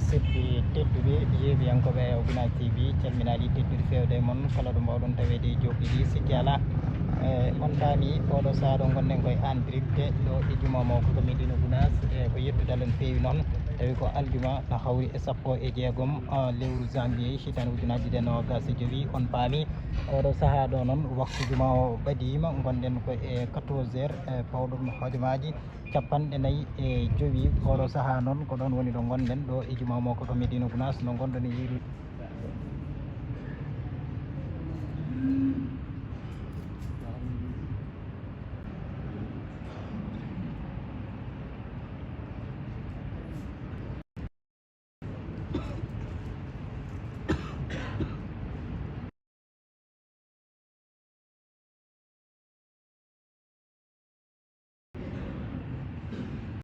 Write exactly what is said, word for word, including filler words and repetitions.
Musidɓe tedduɓe, yeeɓiyankooɓe Gunaas T V, calminaali teddude feewde e mon kala ɗo mbaawɗon taweede e jookli ɗi. Sikki alaa, e on paami oɗo sahaa ɗo ngonɗen koye en direct ɗo e juma mo ko Medina Gunaas. E ko yettude Allah no feewi noon, tawi ko aljuma no hawri e sappo e jeegom, ah, lewru janvier, hitande ujunaaji ɗiɗi e noogaas e jowi. On paami oɗo sahaa ɗo noon, waktu juma o ɓadiima, ngonɗen ko e quatorze heures, e pawɗum hojomaaji capanɗe nayi e jowi. Oɗo sahaa noon, ko ɗoon woni ɗo ngonɗen ɗo e juma mo ko Medina Gunaas, no ngonɗon e yiirude.